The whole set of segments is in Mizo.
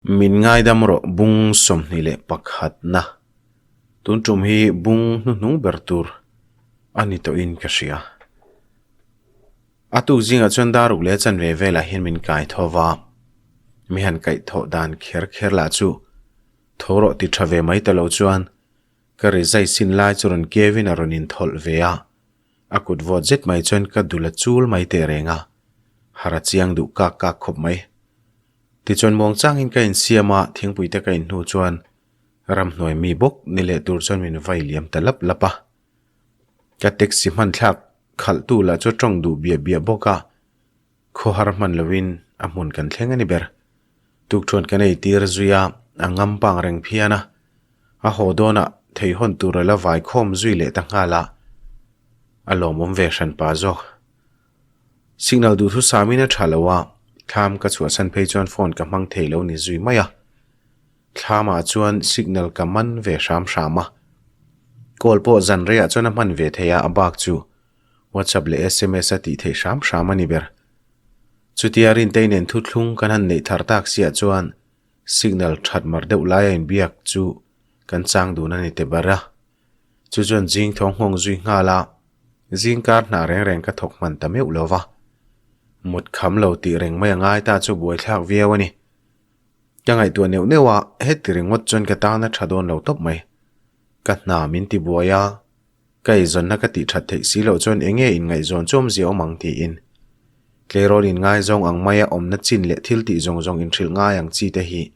Min ngaidam rawh bung 21 na. Tun tum hi bung hnuhnung ber tur a ni tawhin ka hria. A tuk zingah chuan daruk leh chanve velah hian min kai tho va. Mi han kaih thawh dan kher kher lah chu tho rawh ti tha ve mai ta lo chuan ka ri zai sin lai chu rawn kevin a rawn inthawlh ve a. A kut vawt zet mai chuan ka dul a chul mai teh reng a, har a chiang duh kak kak khawp mai. Tichuan muangchangin ka insiam a, thingpui te ka in hnu chuan ramhnuai mi bawk ni leh tur chuan min vai liam ta lap lap a. Ka taxi hman thlak khalhtu lah chu tawng duh biah biah bawk a, khawhar hman lovin a hmun kan thleng a ni ber. Tukthuan kan ei tir zui a, a ngam pang reng phian a. A haw dawnah theihawn tur a la vai khawm zui leh ta nghal a, a lawmawm ve hran pa zawk. Signal duhthusamin a tha lo a, thlam ka chhuahsan phei chuan phone ka hmang thei lo ni zui mai a. Thlamah chuan signal ka man ve hram hram a. Call pawh zan reiah chuan a hman ve thei a, a bak chu WhatsApp leh sms a tih theih hram hram a ni ber. Chutia Rintei nen thuthlung kan han neih thar tak siah chuan signal that mar deuh laia inbiak chu kan chang dun a ni te ber a. Chu chuan zing thaw nghawng zui nghal a, zing kar hnah reng reng ka thawk hman ta meuh lo va. Mut kham lo tih reng mai a ngai ta chu buaithlak viau a ni. Ka ngaihtuah neuh neuh a, heti ringawt chuan ka tan a tha dawn lo tawp mai. Ka hna min ti buai a, ka eizawnna ka tih that theih si loh chuan eng nge inngaihzawn chu awmzia awm ang tiin. Tleirawl inngaizawng ang maia awmna chin leh thil tih zawng zawng inhrilh ngai ang chi te hi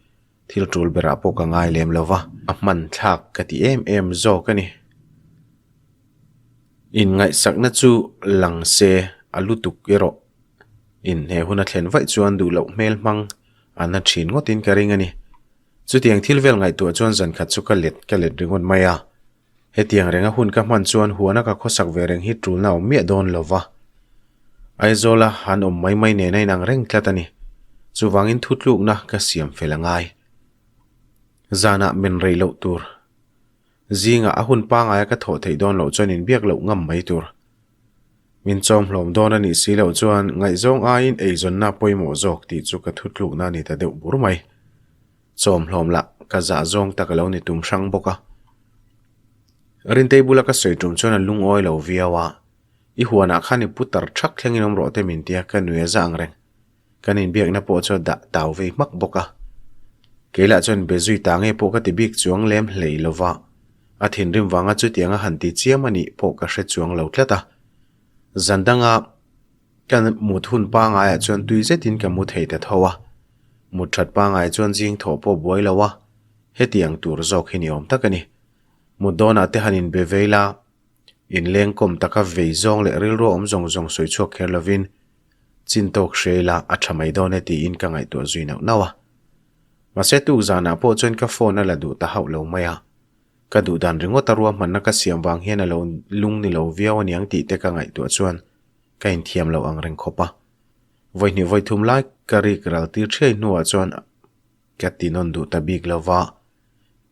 thil tul berah pawh ka ngai lem lo va. A hman thlak ka ti em em zawk a ni. Inngaihsakna chu lang se a lutuk erawh inhne hun a thlen vaih chuan duh loh hmel hmang a na thin ngawtin ka ring a ni. Chutiang thil vel ngaihtuah chuan zan khat chu ka let ka let ringawt mai a. Hetiang renga hun ka hman chuan huana ka khawsak ve reng hi tulna awm miah dawn lo va. Aizawla han awm mai mai nena inang reng tlat a ni. Chuvangin thutlukna ka siam fel a ngai. Zanah men rei loh tur. Zingah a hun pangaia ka thawh theih dawn loh chuan inbiak loh ngam mai tur. Min chawm hlawm dawn a nih si loh chuan ngaihzawng aiin eizawnna pawimawh zawk tih chu ka thutlukna a ni ta deuh bur mai. Chawm hlawm lah ka zah zawng tak a lo ni tum hrang bawk a. Rintei bula ka sawi tum chuan a lungawi lo viau a, I huanah khan i putar thak thlengin awm rawh te min tia ka nui a zah ang reng. Kan inbiakna pawh chu a dah tau vei hmak bawk a. Kei lah chuan be zui ta nge pawh ka ti bik chuang lem hlei lo va, a thinrim vanga chutianga han ti chiam a nih pawh ka hre chuang lo tlat a. Zan danga Ka mut hun pangaiah chuan tui zetin ka mu thei ta tho a, mut that pangai chuan zing thawh pawh buai lo a, hetiang tur zawk hi ni awm tak a ni. Mut dawnah te han inbe vei la, inleng kawm taka vei zawng leh rilru awm zawng zawng sawi chhuak kher lovin chin tawk hre ila a tha mai dawn e tiin ka ngaihtuah zui nauh nauh a. Mahse tuk zanah pawh chuan ka phone a la duh ta hauh lo mai a, ka duh dan ringawt a ruahmanna ka siam vang hian a lo lung ni lo viau aniang tih te ka ngaihtuah chuan Ka inthiam loh ang reng khawp a. Vawihnih vawithum lai ka rik ral tir thiai hnuah chuan ka ti nawn duh ta bik lo va.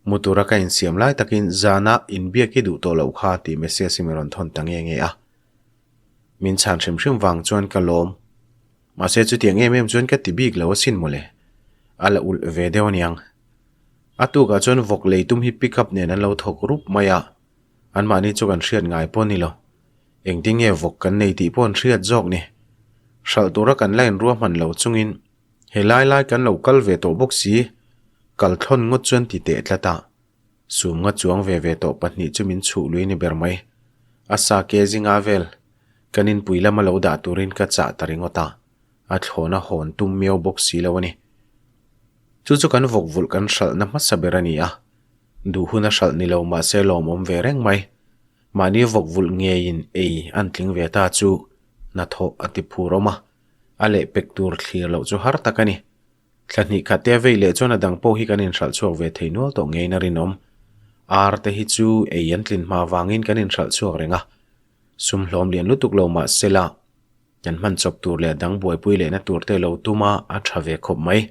Mu tura ka insiam lai takin zana inbiak i duh tawh loh kha tih message hi min rawn thawn ta nge nge a. Min chhan hrim hrim vang chuan ka lawm. Mahse chutiang em em chuan ka ti bik lo asin mawle. A la ulh ve deuh aniang. A tukah chuan vawk lei tum hi pick up nen an lo thawk rup mai a. Anmahni chu kan hriat ngai pawh a ni lo. Engtin nge vawk kan nei tih pawh an hriat zawk ni. Hralh tura kan la inruahman lo chungin he lai lai kan lo kal ve tawh bawk si, kal thlawn ngawt chuan ti teh tlat a. Sum nga chuang ve ve tawh pahnih chu min chhuh lui ni ber mai. A sa ke zinga vel kan inpui lama lo dah turin ka chah ta ringawt a, a thlawn a hawn tum miau bawk si lo a ni. Chu chu kan vawk vulh kan hralhna hmasa ber a ni a, duh hun a hralh ni lo mahse lawmawm ve reng mai. Mahni vawk vulh ngeiin ei an tling ve ta chu hnathawh a ti phur awm a, a lehpek tur thlir loh chu har tak a ni. Thla hnih khat te a vei leh chuan a dang pawh hi kan inhralh chhuak ve thei nual tawh ngeiin a rinawm. Ar te hi chu ei an tlin hma vangin kan inhralh chhuak reng a, sum hlawm lian lutuk lo mah sela kan hman chawp tur leh a dang buaipui lehna tur te lo tum a, a tha ve khawp mai.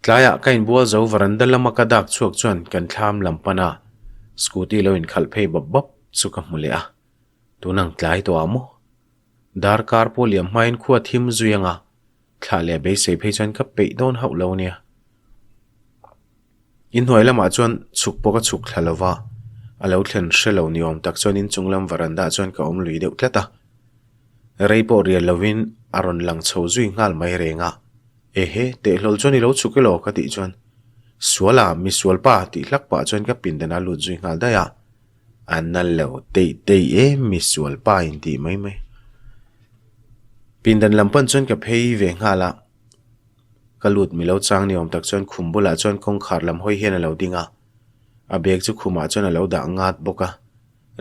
Tlaiah ka inbual zo varanda lama ka dak chhuak chuan kan thlam lam pana scooty lo inkhalh phei bawp bawp chu ka hmu leh a, tunang tlai tawh ah maw? Darkar pawh liam hmain khua thim zui anga thlah leh beisei phei chuan ka peih dawn hauh lo nia. Inhnuai lamah chuan chhuk pawh ka chhuk thla lo va, a lo thlen hre lo ni awm tak chuan inchung lam varanda ah chuan ka awm lui deuh tlat a. Rei pawh rial lovin a rawn lang chho zui nghal mai reng a, Ehe, tehhlawl chuan i lo chhuk elaw? ka tih chuan Suala, misual pa tih hlak pah chuan ka pindan a lut zui nghal daih a. A na lo teih teih em misual pa in tih mai mai. Pindan lam pan chuan ka phei ve nghal a. Ka lut mi lo chang ni awm tak chuan khum bulah chuan kawngkhar lam hawi hian a lo ding a, a bag chu khumah chuan a lo dah ngat bawk a.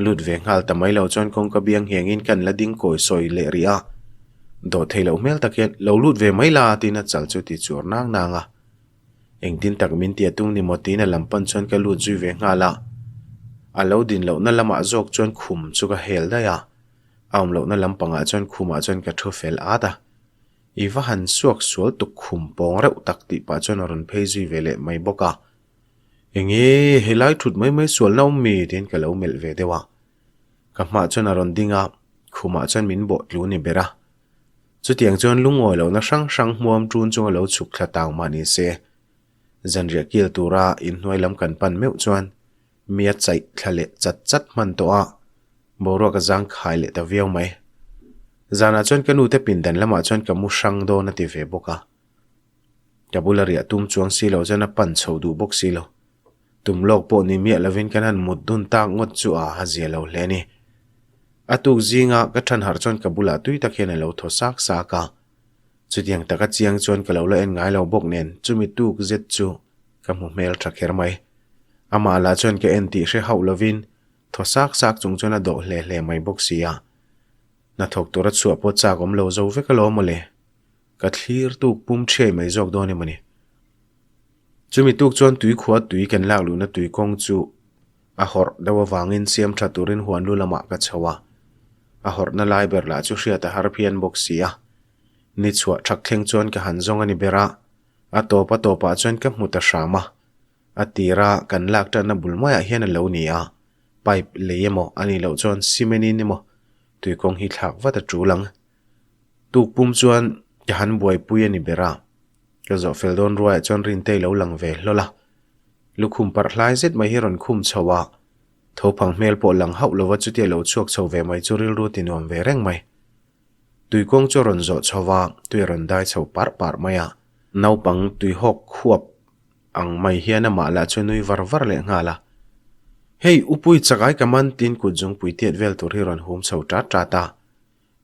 Lut ve nghal ta mai lo chuan kawngka biang hiangin kan la ding kawi sawi leh rih a, dawh theih loh hmel tak hian lo lut ve mai la tiin a chal chu ti chuar nang nang a. Engtin tak min ti a tum ni maw tiin a lam pan chuan ka lut zui ve nghal a, a lo din lohna lamah zawk chuan khum chu ka hel daih a, a awm lohna lampangah chuan khumah chuan ka thu fel at a. I va han suak sual tuk khum pawng reuh tak tih pah chuan a rawn phei zui ve leh mai bawk a. Enge helai thut mai mai sual na awm mi? tiin ka lo melh ve deuh a. Ka hmah chuan a rawn ding a, khumah chuan min bawh tlu ni ber a. Chutiang chuan lungawi lohna hrang hrang hmuam ṭun chunga lo chhuk thla tau mah ni se. Zanriah kil tura inhnuai lam kan pan meuh chuan Mi a chaih thla leh chat chat hman tawh a, boruak a zang khai leh ta viau mai. Zanah chuan ka nute pindan lamah chuan ka mu hrang dawn a ti ve bawk a. Ka bula riah tum chuang si lo chuan a pan chho duh bawk si lo. Tum lawk pawh ni miah lovin kan han mut dun tak ngawt chu a ha zia lo hle a ni. A tuk zinga ka than harh chuan ka bulah tui tak hian a lo thaw sak sak a. Chutiang taka chiang chuan ka lo la en ngai lo bawk nen chumi tuk zet chu ka hmu hmel tha kher mai. Amah lah chuan ka en tih hre hauh lovin thaw sak sak chung chuan a dawh hle hle mai bawk si a. Hnathawk tura chhuah pawh chak awm lo zo vek alawm mawle. Ka thlir tuk pum ṭhiai mai zawk dawn emaw ni. Chumi tuk chuan tuikhua tui kan lak luhna tui kawng chu a hawrh deuh avangin siam ṭha turin huan lu lamah ka chho a. A hawrhna lai ber lah chu hriat a har phian bawk si a. Ni chhuah ṭhak thleng chuan ka han zawng a ni ber a. A tawp a tawpah chuan ka hmu ta hram a. A tira kan lak ṭanna bul maiah hian a lo ni a, pipe lei emaw a nih loh chuan cement in emaw tuikawng hi thlak vat a ṭul ang. Tuk pum chuan ka han buaipui a ni ber a, ka zawh fel dawn ruaiah chuan Rintei lo lang ve hlawl a. Lukhum parh hlai zet mai hi rawn khum chho a, thophang hmel pawh lang hauh lova chutia lo chhuak chho ve mai chu rilru ti nuam ve reng mai. Tuikawng chu a rawn zawh chho va, tui a rawn dai chho parh parh mai a. Naupang tuihawk khuap ang mai hian amah lah chu nui var var leh nghal a. Hei, u Pui chakai ka man tiin kut zungpui tiat vel tur hi rawn hum chho ṭat ṭat a.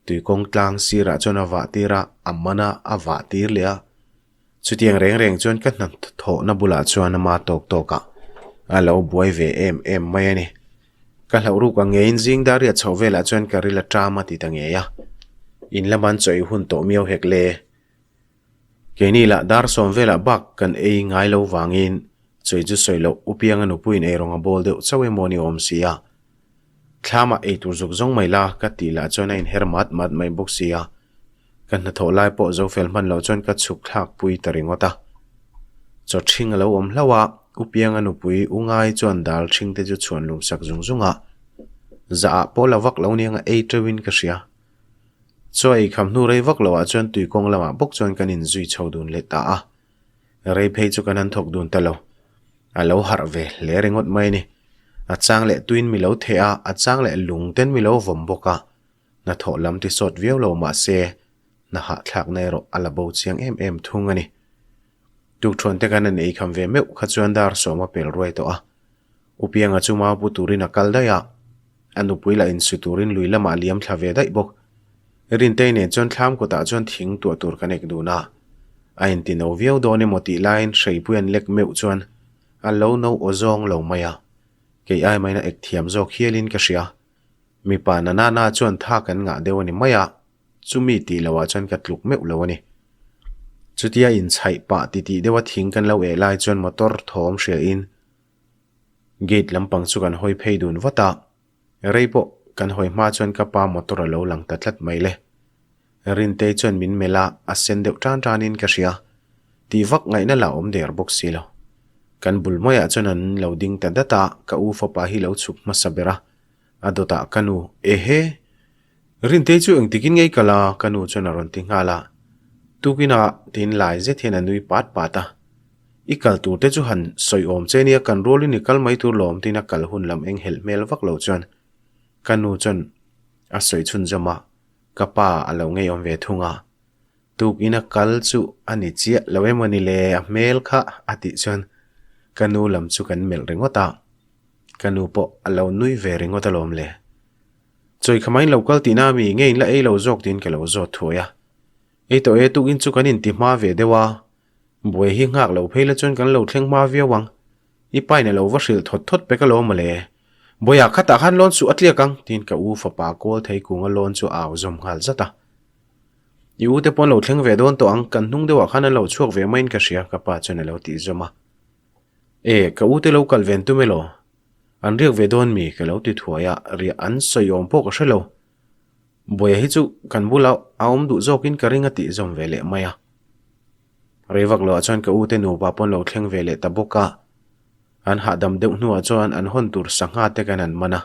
Tuikawng tlang sirah chuan a vah tir a, a man a, a vah tir leh a. Chutiang reng reng chuan ka hna thawhna bulah chuan ama tawk tawkah a lo buai ve em em mai a ni. Ka hlauh ruk ang ngeiin zing dar riat chhoh velah chuan ka ril a ṭam a ti ta ngei a. In lama an chawi hun tawh miau hek le. Keini lah dar sawm velah bak kan ei ngai lo vangin chawi chu sawi loh u pianga nupuiin eirawng a bawl deuh chauh emaw ni awm si a. Thlamah ei tur zuk zawng mai la ka tih lah chuan a inher mat mat mai bawk si a. Ka hnathawh lai pawh zo fel hman loh chuan ka chhuk thlak pui ta ringawt a. Chaw ṭhing a lo awm hlauh a, U Pianga nupui U Ngai chuan dal ṭhing te chu chhuan lum sak zung zung a. Zah ah pawh la vak lo niang a ei ṭeuhin ka hria. Chaw ei kham hnu rei vak loh ah chuan tui kawng lamah bawk chuan kan inzui chho dun leh ta a. Rei phei chu kan han thawk dun ta lo. A lo harh ve hle ringawt mai a ni. A chang leh tuin mi lo theh a, a chang leh lung ten mi lo vawm bawk a. Hnathawh lam ti sawt viau lo mah se, hna hahthlakna erawh a la bo chiang em em thung a ni. Tukthuan te kan han ei kham ve meuh kha chuan dar sawm a pel ruai tawh a. U Pianga chu mau pu turin a kal daih a, a nupui lah insu turin lui lamah a liam thla ve daih bawk. Rintei nen chuan thlam kawtah chuan thing tuah tur kan ek dun a. A inti no viau dawn emaw tih laiin hreipui an lek meuh chuan a lo no aw zawng lo mai a. Kei ai maina ek thiam zawk hialin ka hria. Mipa na na na chuan tha kan ngah deuh a ni mai a, chumi tih loh ah chuan ka tluk meuh lo a ni. Chutia inchhaih pah titih deuha thing kan lo eh lai chuan motor thawm hria in gate lampang chu kan hawi phei dun vat a, rei pawh kan hawi hma chuan ka pa motor a lo lang ta tlat mai le. Rintei chuan min melh a, a sen deuh tan tanin ka hria. Tih vak ngaihna lah awm der bawk si lo. Kan bul maiah chuan an lo ding ta dat a, ka u fapa hi lo chhuk hmasa ber a, a dawtah ka nu, Ehe! Rintei chu engtikin ngei kal a? ka nu chuan a rawn ti nghal a. Tukinah tiin lai zet hian a nui pat pat a. I kal tur te chu han sawi awm che nia, kan rualin i kal mai tur lawm tiin a kal hun lam eng helh hmel vak lo chuan ka nu chuan a sawi chhunzawm a, ka pa a lo ngeiawm ve thung a. Tukin a kal chu a ni chiah lo emaw ni le a hmel kha a tih chuan ka nu lam chu kan melh ringawt a, ka nu pawh a lo nui ve ringawt alawm le. Chawi kha maiin lo kal tihna ami nge in la ei lo zawk tiin ka lo zawt thuai a. Ei tawh e tukin chu kan inti hma ve deuh a, buai hi nghak lo phei la chuan kan lo thleng hma viau ang. I pain a lo va hrilh thawt thawt pek alawm mawle. Bawiah khatah khan lawn suh a tliak ang tiin ka u fapa kawl thei kunga lawn chu a au zawm nghal zat a. I u te pawh an lo thleng ve dawn tawh ang, kan hnung deuhah khan an lo chhuak ve maiin ka hria ka pa chuan a lo tih zawm a. E, ka u te lo kal ven tum elaw? An riak ve dawn mi? Ka lo ti thuai a, riah an sawi awm pawh ka hre lo. Bawiha hi chu kan bula a awm duh zawkin ka ring a tih zawm ve leh mai a. Rei vak loah chuan ka u te nupa pawh an lo thleng ve leh ta bawk a. An hahdam deuh hnuah chuan an hawn tur sangha te kan han man a.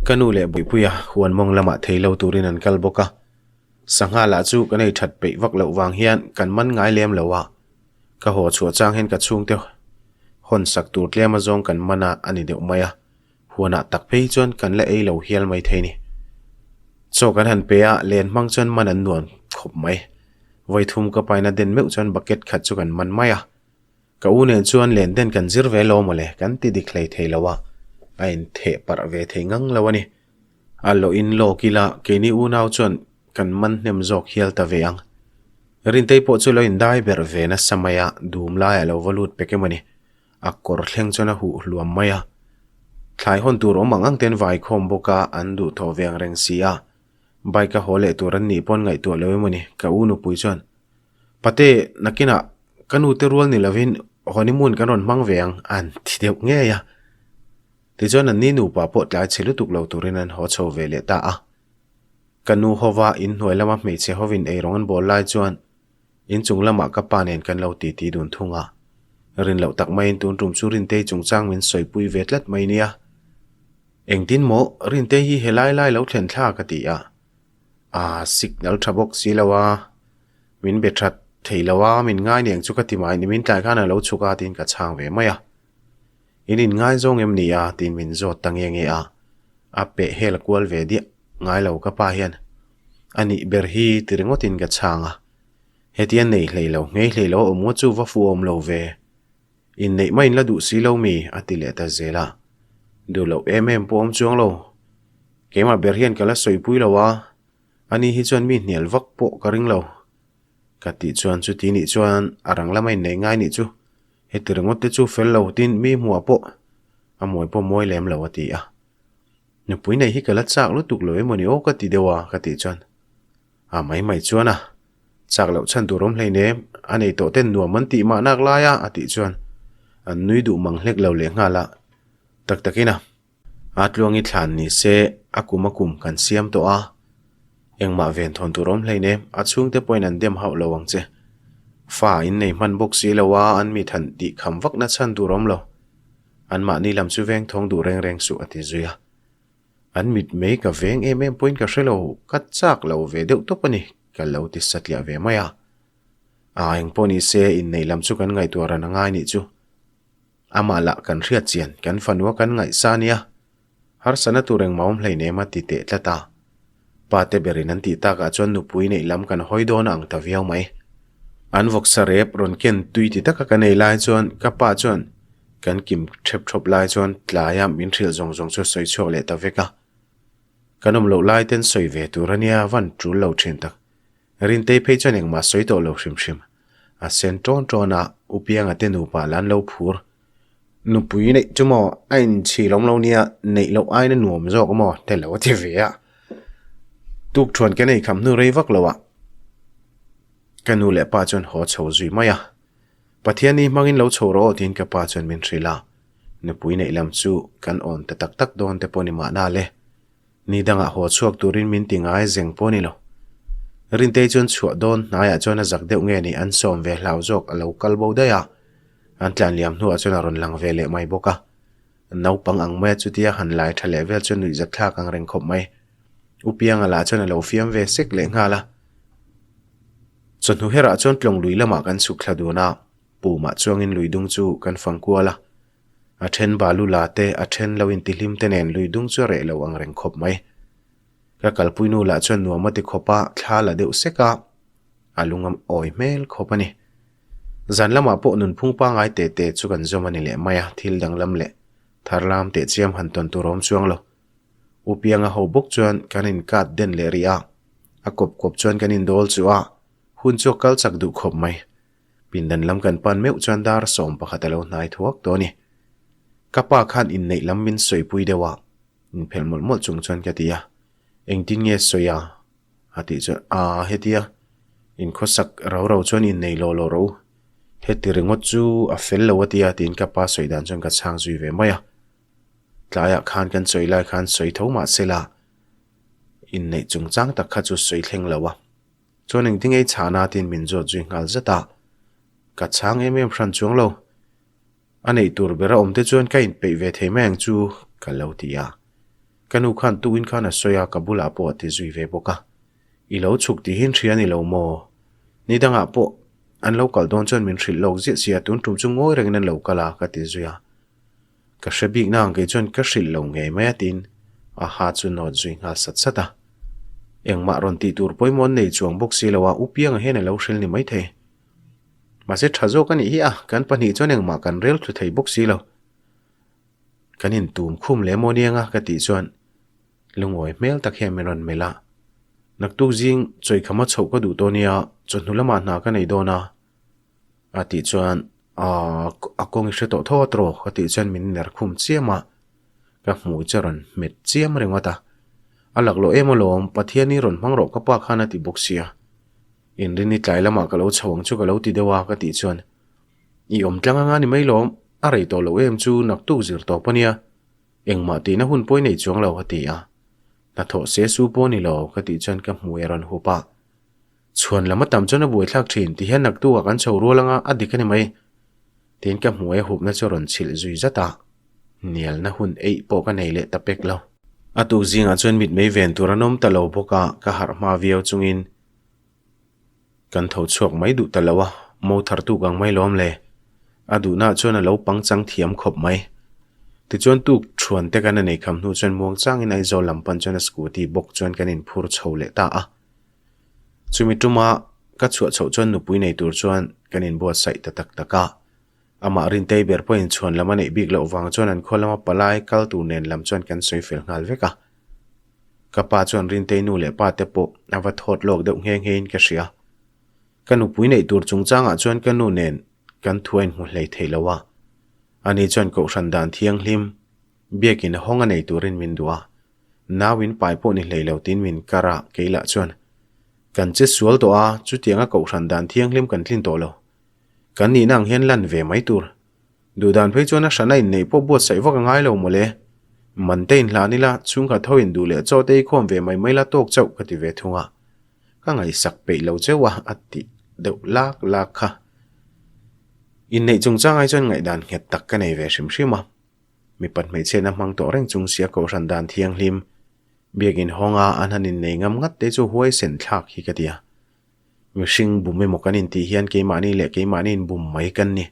Ka nu leh Buipuia huan mawng lamah thei lo turin an kal bawk a. Sangha lah chu kan ei that peih vak loh vang hian kan man ngai lem lo a. Ka haw chhuah chang hian ka chhungte hawn sak tur tlem azawng kan man a a ni deuh mai a. Huanah tak phei chuan kan la ei lo hial mai thei ni. Chaw kan han pe a, len hmang chuan man an nuam khawp mai. Vawithum ka paina den meuh chuan bucket khat chu kan man mai a. Ka u nen chuan len den kan zir ve lo mawle, kan ti dik hlei thei lo a, a intheh parh ve thei ngang lo a ni. A lawhin lawk ila keini unau chuan kan man hnem zawk hial ta ve ang. Rintei pawh chu lo indai ber ve nasa mai a, dum laiah lo va lut pek emaw ni. A kawr thleng chuan a huh hluam mai a. Thlai hawn tur awm ang ang ten vai khawm bawk a, an duh thawh ve ang reng si a. Bike a haw leh tur an nih pawn ngaihtuah lo emaw ni, ka u nupui chuan Pate, nakinah ka nu te rual ni lovin honeymoon kan rawn hmang ve ang an ti deuh ngei a. Tichuan an ni nupa pawh tlai chhe lutuk lo turin an haw chho ve leh ta a. Ka nu hova inhnuai lama hmeichhe hovin eirawng an bawl lai chuan inchung lamah ka pa nen kan lo titi dun thung a. Rin loh tak maiin tun tum chu Rintei chungchang min sawipui ve tlat mai nia. Engtin maw Rintei hi helai lai lo thlen thla ka ti a. Aa signal tha bawk si lo a, min be that thei lo a, min ngai niang chu ka ti mai ni, min tlai khan a lo chhuk a tiin ka chhang ve mai a. In in ngai zawng em ni a tiin min zawt ta nge nge a, a peh hel kual ve diah ngai lo ka pa hian a nih ber hi ti ringawt in ka chhang a, hetia nei hlei lo nghei hlei lo a awm ngawt chu va fu awm lo ve. Inneih maiin la duh si lo mi? a ti leh ta zel a. Duh loh em em pawh awm chuang lo. Keimah ber hian ka la sawipui lo a, ani hi chuan mi hnial vak pawh ka ring lo. Ka tih chuan chuti nih chuan a rang lama inneih ngai nih chu heti ringawt te chu fel lo tin mi hmuah pawh a mawi pawh mawi lem lo a ti a. Nupui nei hi ka la chak lutuk lo emawni aw ka ti deuh a ka tih chuan A mai mai chuan a chak loh chhan tur awm hleinem, a nei tawh ten nuam an tih mah nak lai a, a tih chuan an nui duh mang hlek lo leh nghal a. Tak takin a, a tluangi thlan ni se a kum a kum kan siam tawh a, engmah ven thawn tur awm hleinem, a chhungte pawhin an dem hauh lo ang che. Fa in nei hman bawk si lo a, an mi than tih kham vak na chhan tur awm lo. Anmahni lam chu veng thawng duh reng reng suh a ti zui a. An mit mei ka veng em em pawhin ka hre lo, ka chak lo ve deuh tawp a ni, ka lo ti satliah ve mai a. A eng pawh ni se inneih lam chu kan ngaihtuah ran a ngai nih chu. Amah lah kan hriat chian, kan fanua kan ngaihsa nia. Harsatna tur engmah awm hleinem a ti teh tlat a. Pa te berin an tih takah chuan nupui neih lam kan hawi dawn a ang ta viau mai. An vawksa rep rawn ken tui ti taka kan ei lai chuan ka pa chuan kan kim thep thawp lai chuan tlaia min hrilh zawng zawng chu a sawi chhuak leh ta vek a. Kan awm loh lai ten sawi ve tur a nia van tul lo thin tak. Rintei phei chuan engmah sawi tawh lo hrim hrim. A sen tawn tawn a, U Pianga te nupa lah an lo phur. Nupui neih chu maw a inchhil awm lo nia, neih loh aiin a nuam zawk maw te lo a ti ve a. Tukthuan ka nei kham hnu rei vak lo ah ka nu leh pa chuan haw chho zui mai a. Pathian i hmangin lo chho rawh aw tiin ka pa chuan min hrilh a. Nupui neih lam chu kan awn ta tak tak dawn te pawh ni mahna le. Ni dangah haw chhuak turin min ti ngai zeng pawh ni lo. Rintei chuan chhuah dawn hnaiah chuan a zak deuh nge ni an sawm ve hlau zawk a lo kal bo daih a. An tlan liam hnuah chuan a rawn lang ve leh mai bawk a. Naupang ang maia chutia han lai tha leh vel chuan nuihzat thlak ang reng khawp mai. U Pianga lah chuan a lo fiam ve sek leh nghal a. Chawhnu herah chuan tlawng lui lamah kan chhuk thla dun a. Pumah chuangin lui dung chu kan fang kual a. A then balu la te, a then lo intihlim te nen lui dung chu a reh lo ang reng khawp mai. Ka kalpui nu lah chuan nuam a ti khawp a, thla la deuh sek a, a lung a awi hmel khawp a ni. Zan lamah pawh nunphung pangai te te chu kan zawm a ni leh mai a, thil danglam leh tharlam teh chiam han tawn tur a awm chuang lo. U Pianga ho bawk chuan kan inkat den leh rih a, a kawp kawp chuan kan indawl chu a, hun chu a kal chak duh khawp mai. Pindan lam kan pan meuh chuan dar 11 a lo hnai thuak tawh a ni. Ka pa khan inneih lam min sawipui deuh a, inphelh mawlh mawlh chung chuan ka ti a, Engtin nge sawi a? A tih chuan, Aa hetia, inkhawsak rau rau chuan innei lawh lawh rawh u. Heti ringawt chu a fel lo a tia tiin ka pa sawi dan chuan ka chhang zui ve mai a. Tlaiah khan kan sawi lai khan sawi tho mah se la, inneih chungchang tak kha chu sawi thleng lo a. Chuan engtin nge i chhahna tiin min zawt zui nghal zat a, ka chhang em em hran chuang lo. A neih tur ber a awm te chuan ka inpeih ve thei mai ang chu ka lo ti a. Ka nu khan tukin khan a sawi a, ka bulah pawh a ti zui ve bawk a. I lo chhuk tihin hria ni lo maw? Ni dangah pawh an lo kal dawn chuan min hrilh lawk ziah sia, tun tum chu ngawi rengin an lo kal a ka ti zui a. Ka hre bik na ang kei chuan ka hrilh lo ngei mai a tiin a ha chu nawt zui nghal sat sat a. Engmah rawn tih tur pawimawh an nei chuang bawk si lo a, U Pianga hian a lo hrilh ni maithei. Mahse tha zawk a nih hi a, kan pahnih chuan engmah kan rel thlu thei bawk si lo. Kan intum khum leh maw niang a ka tih chuan lungawi hmel tak hian min rawn melh a. Naktuk zing chawikhama chhoh ka duh tawh nia, chawhnu lamah hna ka nei dawn a. A tih chuan Aaa a kawng i hre tawh tho a tawh ka tih chuan min ner khum chiam a, ka hmuh chu a rawn hmet chiam ringawt a. A laklawh em alawm, Pathian i rawn hmang rawh ka pa khan a ti bawk sia. Inrin i tlai lamah ka lo chho ang chu ka lo ti deuh a ka tih chuan I awm tlang anga ni mai lawm, a rei tawh loh em chu naktuk zir tawp a nia, engmah tihna hun pawh i nei chuang lo a ti a. Hnathawh se su pawh a ni lo ka tih chuan ka hmuh e rawn hup a. Chhuan lam a tam chuan a buaithlak thin ti hian naktukah kan chho rual anga a dik a ni mai. Tiin ka hmuai a hupna chu a rawn chhilh zui zat a, hnialna hun eih pawh ka nei leh ta pek lo. A tuk zingah chuan mitmei ven tur an awm ta lo bawk a, ka harh hma viau chungin kan tho chhuak mai duh ta lo a, mo thar tuk ang mai lawm le. A duhnaah chuan a lo pangchang thiam khawp mai. Tichuan tuk thuan te kan a nei kham hnu chuan muangchangin Aizawl lam pan chuan a scooty bawk chuan kan inphur chho leh ta a. Chumi tuma ka chhuah chhoh chuan nupui nei tur chuan kan inbuatsaih ta tak tak a. Amah Rintei ber pawhin chhuan lam a neih bik loh vang chuan an khaw lama palai kal tur nen lam chuan kan sawi fel nghal vek a. Ka pa chuan Rintei nu leh pa te pawh a va thawt lawk deuh nghe nghe in ka hria. Ka nupui neih tur chungchangah chuan ka nu nen kan thu a inhmu hlei thei lo a. Ani chuan kohhran dan thianghlim, biakin hawng a nei turin min duh a. Nau in pai pawh ni hlei lo tiin min kar a, kei lah chuan, Kan che sual tawh a, chutianga kohhran dan thianghlim kan tlin tawh lo. Kan nihna ang hian lan ve mai tur. Duhdan phei chuan a hrana inneih pawh buatsaih vak a ngai lo mawle. Man te inhlan ila, chhungkhat ho in duh leh chaw te i khawm ve mai mai la tawk chauh ka ti ve thung a. Ka ngaihsak peih lo cheu a, a tih deuh lak lak kha. Inneih chungchang ai chuan ngaihdan nghet tak ka nei ve hrim hrim a. Mipat hmeichhiatna hmang tawh reng chung sia kohhran dan thianghlim, biakin hawnga an han innei ngam ngat te chu huaisen thlak hi ka ti a. Mihring bum emaw kan intih hian keimahni leh keimahni inbum mai kan ni.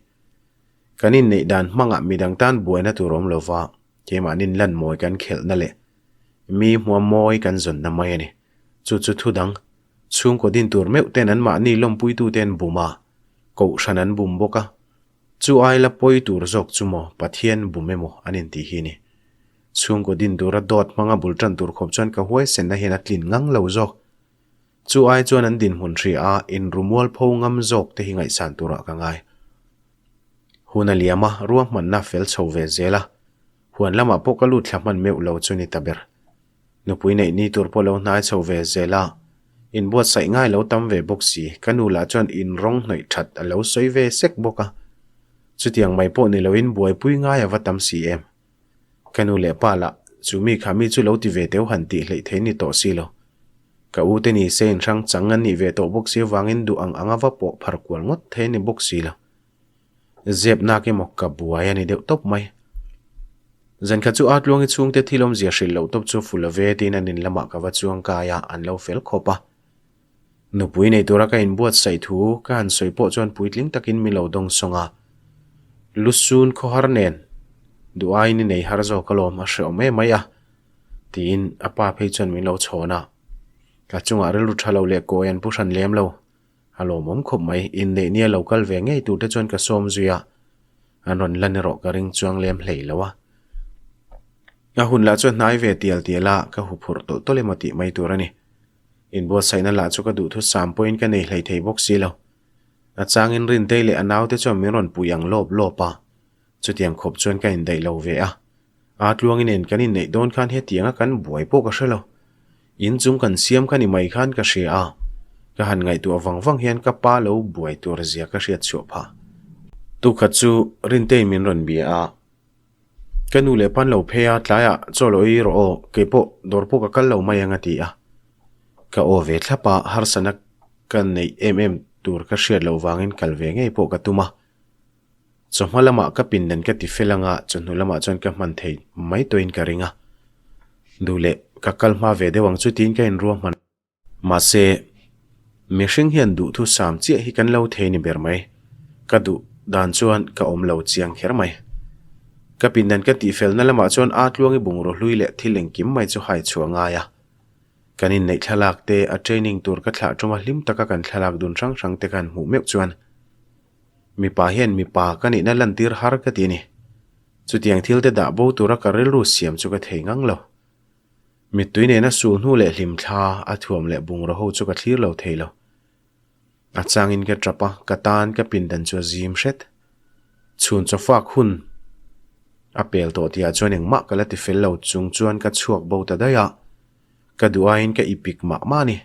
Kan inneih dan hmangah midang tan buaina tur awm lova keimahni lan mawi kan khelhna leh mi hmuam mawi kan zawnna mai a ni. Chu chu thu dang, chhungkaw din tur meuh ten anmahni lawmpuitute an bum a, kohhran an bum bawk a. Chu ai la pawi tur zawk chu maw Pathian bum emaw an intih hi ni. Chhungkaw din tura dawt hmanga bul tan tur khawp chuan ka huaisenna hian a tlin ngang lo zawk. Chu ai chuan an dinhmun hria a inrumual pho ngam zawk te hi ngaihsan turah ka ngai. Hun a liam a, ruahmanna fel chho ve zel a, huan lamah pawh ka lut thla hman meuh lo chu ni ta ber. Nupui neih ni tur pawh lo hnai chho ve zel a, inbuatsaih ngai lo tam ve bawk si, ka nu lah chuan in rawng hnawih that a lo sawi ve sek bawk a. Chutiang mai pawh ni loin buaipui ngai a va tam si em. Ka nu leh pa lah chu mi kha mi chu lo ti ve teu han tih hleih thei ni tawh si lo. Ka u te ni se inhrang chang an nih ve tawh bawk si avangin duh ang anga va pawh phar kual ngawt thei ni bawk si lo. Zep nak emaw ka buai a ni deuh tawp mai. Zan khat chu Atluangi chhungte thil awmzia hrilh loh tawp chu fu love tiin an in lamah ka va chuang kai a, an lo fel khawp a. Nupui nei tura ka inbuatsaih thu ka han sawi pawh chuan puitling takin min lo dawng sawng a. Lusun khawhar nen duh aiin i nei har zawk alawm a hreawm em mai a, tiin a pa phei chuan min lo chhawn a. Ka chungah rilru tha lo leh kawi an pu hran lem lo. A lawmawm khawp mai, inneih nia lo kal ve ngei tur te chuan ka sawm zui a, an rawn lan erawh ka ring chuang lem hlei lo a. A hun lah chu a hnai ve tial tial a, ka huphurh tawlh tawlh emaw tih mai tur a ni. Inbuatsaihna lah chu ka duhthusam pawhin ka nei hlei thei bawk si lo. A changin Rintei leh a naute chuan min rawn pui ang lawp lawp a, chutiang khawp chuan ka indaih lo ve a. Aa tluangi nen kan inneih dawn khan hetianga kan buai pawh ka hre lo. In chung kan siam kha ni mai khan ka hria a, ka han ngaihtuah vang vang hian ka pa lo buai tur zia ka hriat chhuah phah. Tukhat chu Rintei min rawn bia a, Ka nu leh pan lo phei a, tlaiah chaw lo ei rawh aw, keipawh dawr pawh ka kal lo mai ang a ti a. Ka aw ve thlap a, harsatna ka neih em em tur ka hriat loh vangin kal ve ngei pawh ka tum a. Chawhma lamah ka pindan ka ti fel anga chawhnu lamah chuan ka hman thei mai tawhin ka ring a. Duh leh ka kal hma ve deuh ang chu tiin ka inruahman. Mahse, mihring hian duhthusam chiah hi kan lo thei ni ber mai. Ka duh dan chuan ka awm lo chiang kher mai. Ka pindan ka tihfelna lamah chuan aa tluangi bungraw hlui leh thil engkim mai chu hai chhuah ngai a. Kan inneih thlalak te, a training tur ka thlah tuma hlim taka kan thlalak dun hrang hrang te khan hmuh meuh chuan mipa hian mipa ka nihna lantir har ka ti a ni. Chutiang thil te dah bo tura ka rilru siam chu ka thei ngang lo. Mittui nena sul hnu leh hlim thla a thuam leh bungraw ho chu ka thlir lo thei lo. A changin ka tap a, ka tan ka pindan chu a zim hret. Chhun chawfak hun a pel tawh tihah chuan engmah ka la ti fel lo chung chuan ka chhuak bo ta daih a, ka duh aiin ka ipik mah mah a ni.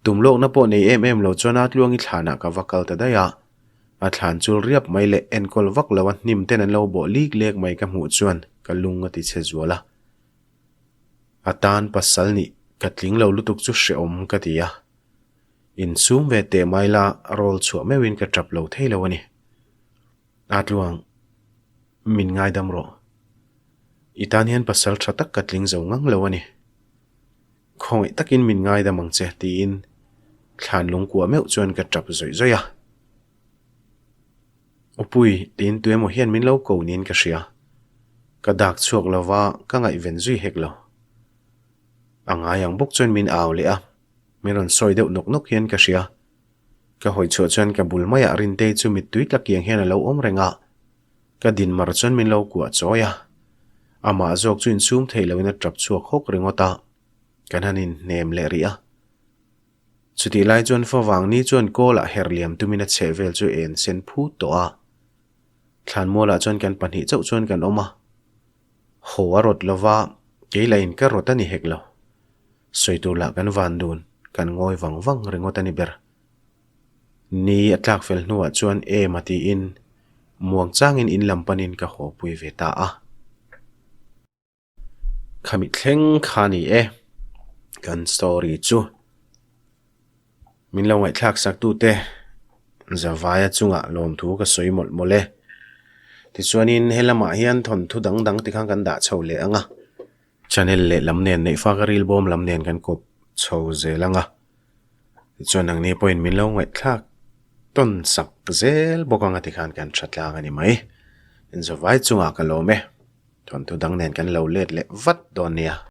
Tum lawkna pawh nei em em lo chuan a tluangi thlanah ka va kal ta daih a, a thlan chul riap mai leh enkawl vak lo a hnim ten an lo bawh lik lek mai ka hmuh chuan ka lung a ti chhe zual a. A tan pasal nih ka tling lo lutuk chu hrehawm ka ti a. Insum ve teh mai la rawl chhuah meuhin ka tap lo thei lo a ni. A tluang, min ngaidam rawh. I tan hian pasal tha tak ka tling zo ngang lo a ni. Khawngaih takin min ngaidam ang che tiin thlan lungkuah meuh chuan ka tap zawih zawih a. Upui, tiin tuemaw hian min lo ko niin ka hria. Ka dak chhuak lo va, ka ngaihven zui hek lo. A ngai ang bawk chuan min au leh a, min rawn sawi deuh nawk nawk hian ka hria. Ka hawi chhuah chuan ka bul maiah Rintei chu mittui tla kiang hian a lo awm reng a, ka din mar chuan min lo kuah chawi a. Amah zawk chu insum thei loin a tap chhuak hawk ringawt a, kan han inhnem leh rih a. Chutih lai chuan favang ni chuan kawl ah her liam tumin a chheh vel chu en sen phut tawh a. Thlanmual ah chuan kan pahnih chauh chuan kan awm a. Haw a rawt lova, kei lah in ka rawt a ni hek lo. Sawi tur lah kan van dun, kan ngawi vang vang ringawt a ni ber. Ni a tlak fel hnuah chuan em a tiin muang changin in lam panin ka haw pui ve ta a. Khami thleng kha ni e kan story chu min lo ngaihthlak sak tute Zavaia chungah lawmthu ka sawi mawlh mawlh e tichuanin helamah hian thawnthu dang dang tikhan kan dah chho leh ang a channel leh lam nen neih fak a ril bawm lam nen kan kawp chho zel ang a tichuan ang ni pawhin min lo ngaihthlak tawn sak zel bawk ang a tikhan kan tha tlang a ni mai Zavai chungah ka lawm e. Thawnthu dang nen kan lo let leh vat dawn nia.